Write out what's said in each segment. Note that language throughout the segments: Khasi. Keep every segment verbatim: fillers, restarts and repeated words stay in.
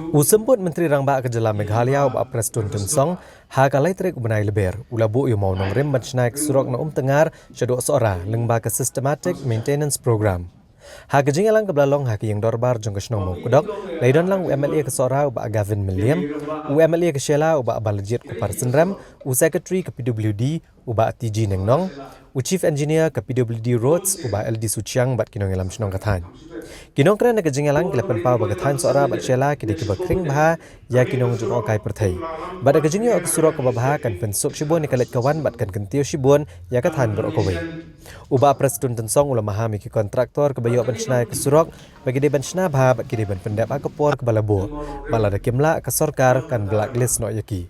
U Symbud Myntri Rangbah ka Jylla Meghalaya u Bah Prestone Tynsong ha ka lai tarik u bnai Lber u la buh ïa u mawnongrim ban shna ïa ka surok na Umtngar sha Dohsohra lyngba ka Systematic Maintenance Program. Ha ka jingïalang kaba la long ha ka ïing dorbar jong ka shnong Mawkdok, la ïadon lang u MLA ka Sohra u Bah Gavin Mylliem, u MLA ka Shella u Bah Balajied Kupar Synrem, u Secretary ka PWD u Bah T G Nongnong, u Chief Engineer ka PWD Roads u Bah L D Suchiang bad ki nongïalam shnong ka thaiñ. Ki nongkren na ka jingïalang ki la pynpaw ba ka thaiñ Sohra bad Shella ki dei kiba khring bha ïa ki nongjngohkai pyrthei. Bad da ka jingïoh ka surok kaba bha kan pynsuk shibun ïa ka leit ka wan bad kan kyntiew shibun ïa ka thaiñ baroh kawei. U Bah Prestone Tynsong u la maham ïa ki kontraktor kiba ïoh ban shna ïa ka surok ba ki dei ban shna bha bad ki dei ban pyndep ha ka por kaba la buh, bad lada kim lah ka sorkar kan blacklist noh ïa ki.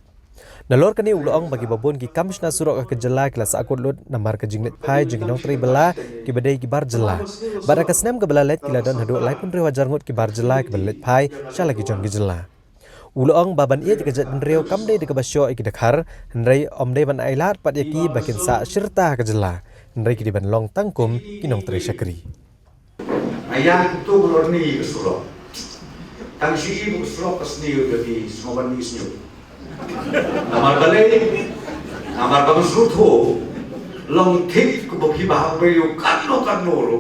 Nalor kane u la ong ba kiba bun ki kam shna surok ha ka jylla ki la sahkut lut namar ka jingleit phai jong ki nongtrei bylla kiba dei ki bar jylla. Bad ha ka snem kaba la leit ki la don haduh laiphew hynriew hajar ngut ki bar jylla kiba la leit phai sha la ki jong ki jylla. U la ong ba ban ïeit ïa ka jaitbynriew kam dei da kaba shoh ïa ki dkhar, hynrei ym dei ban ailad pat ïa ki ba kin sah shirta ha ka jylla, hynrei ki dei ban long tang kum ki nongtrei shakri. Nga ïa kito ba lor ni ka surok. Tang shi i ba ka surok ka sniew ka ki sngewbha ni sniew. Namar balei, namar ba ka surok tho long thik ka ba phi ba ha pei u katno katno ro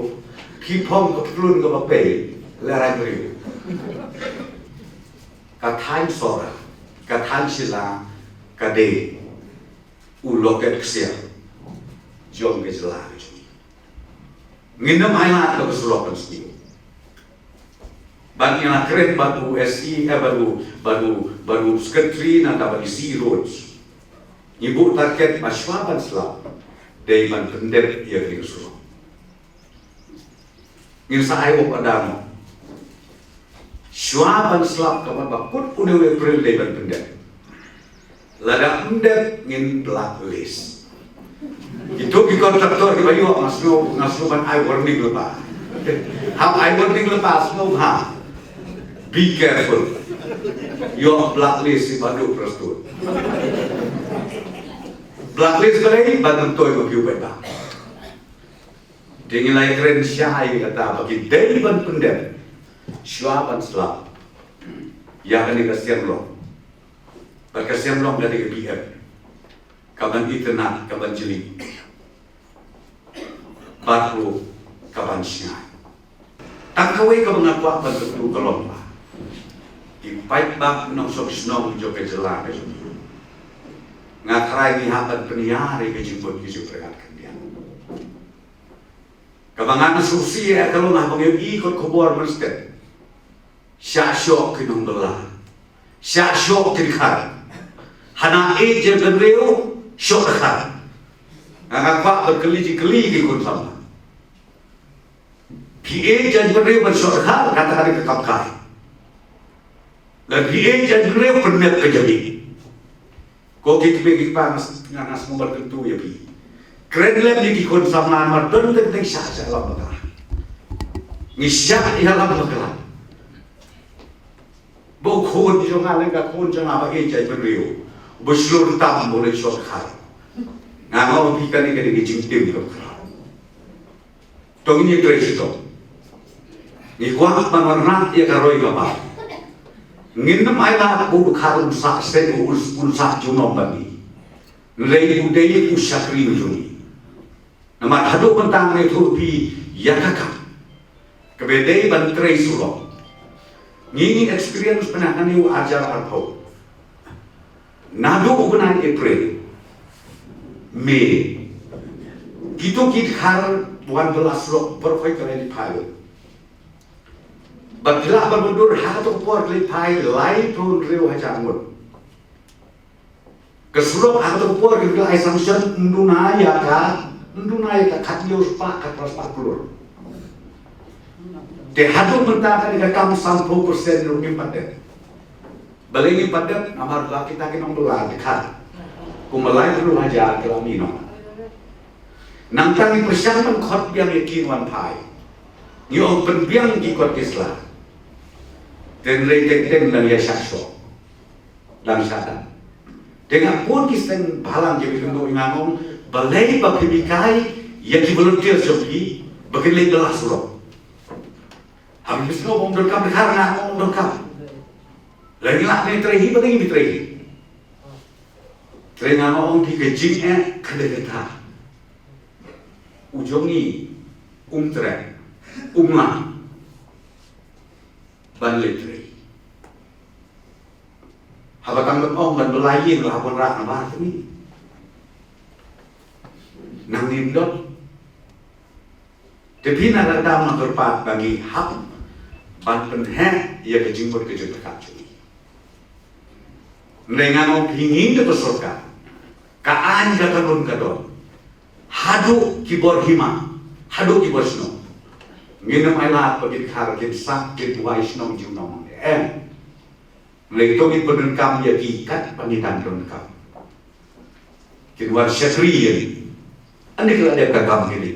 phi phong ka plun ka ba pei le rai briew. Ka thaiñ Sohra, ka thaiñ Shella, ka dei u loket ksiar jong ka jylla ka jong ngi. Ngin ym ailad ba ka surok kan sniew. Bad ngi la kren bad u SE, eh, bad u, bad u, bad u secretary na ka bad i C E Roads. Ngi buh target ba shwa ban slap dei ban pyndep ïa ka surok. Ngin sa ai u padang. Shwa ban slap ka ban ba kut une u April dei ban pyndep. Lada ym dep ngin blacklist. Kito ki kontraktor kiba ïoh nga sngew, nga sngew ban ai warning lypa. Hap ai warning lypa sngew ha. Be careful. Ïoh blacklist i Bah Prestone. Blacklist balei ban myntoi ma phi u paidbah. Te ngi la ïakren shai kata ba ki dei ban pyndep shwa ban slap ïa kane ka siam long. Bad ka siam long ka dei ka B M ka ban itynnad ka ban jli. Bad ruh ka ban shngaiñ. Tang kawei kaba nga kwah ban kyntu ka long ba ki paidbah nongshong shnong jong ka jylla ka jong ngi, nga tharai ngi hap ban pynïar ïa ka jingmut ka jingpyrkhat khyndiat. Kaba ngan sngewsih ïa ka long haba ngi ïohi kot khubor mynstep. Shah shoh ki nongbylla. Shah shoh ki dkhar. Hana ïeit jaitbynriew shoh dkhar. Nga nga kwah ban kylli jingkylli ki khun samla. Phi ïeit jaitbynriew ban shoh dkhar kata ka dei ka kam kai. Lada phi ïeit jaitbynriew pyndep ka jong ngi. Ko ki kmie ki kpa, nga s-, nga, nga sngewbha kyntu ïa phi. Kren lem ïa ki khun samla namar don teng teng shah shah lam bakla. Ngi shah ïa lam bakla. Ba u khun jong nga leng ka khun jong nga ba ïeit jaitbynriew. Ba shlur tam ba u leit shoh dkhar. Nga ong ïa phi kane ka dei ka jingtim kaba khraw. To ngin ïatrei shitom. Ngi kwah ban wanrah ïa ka roi ka par. Ngin ym ailad ba u dkhar un sah seh, un, un sah junom bad ngi. Hynrei u dei u shakri u jong ngi. Namar haduh mynta ngi ïathuh ïa phi ïa ka kam kaba dei ban trei surok. Ngi ngi experience pynah kane u arjar arphew. Naduh u bnai April, May, kito ki dkhar wan bylla surok baroh khoit ka la leit phai. Bad ki lah ban mundur ha kato ka por ka leit phai laiphew hynriew hajar ngut. Ka surok ha kato ka por ki la ai sanction ym duna ïa ka, ym duna ïa ka khathynñiew spah, khatphra spah klur. Te haduh mynta kane ka kam sanphew percent ruh ngim pat dep. Balei ngim pat dep? Namar ba kita ki nongbylla dkhar kumba laiphew hajar ki la mih noh. Nangta ngi pyrshang ban khot biang ïa ki wan phai. Ngi ong pynbiang ki kot ki sla. Te hynrei teng teng dang ïa shah shoh. Dang shah dang. Te nga bun ki seng bhalang kiba kynnoh ïa nga, ong balei ba phim hikai ïa ki volunteer jong phi ba kin leit bylla surok. Haba phi sngew ba ym donkam dkhar, nga ong ym donkam. Lada ngi lah ban ïatrei hi, balei ngim ïatrei hi? Te nga ong ïa phi, ka jingeh ka dei kata. U jong ngi um treh, um lah ban leit trei. Haba tang ban ong ban bylla ïing la hap ban rah na bar kmie. Nangne ym don. Te phi, na ka daw na ka kyrpad ba ngi hap ban pynheh ïa ka jingmut ka jingpyrkhat jong ngi. Hynrei ngan ong ïa phi, ngin da ka sorkar, ka aiñ ka kanun ka don. Haduh ki bor hima, haduh ki bor shnong. Ngin ym ailad ba ki dkhar kin sah, kin buhai shnong jingnong, em. Hynrei to ngin pyndonkam ïa ki kat ba ngi dang donkam. Kin wan shakri ïa ngi. Ani ka la dep ka kam ki dei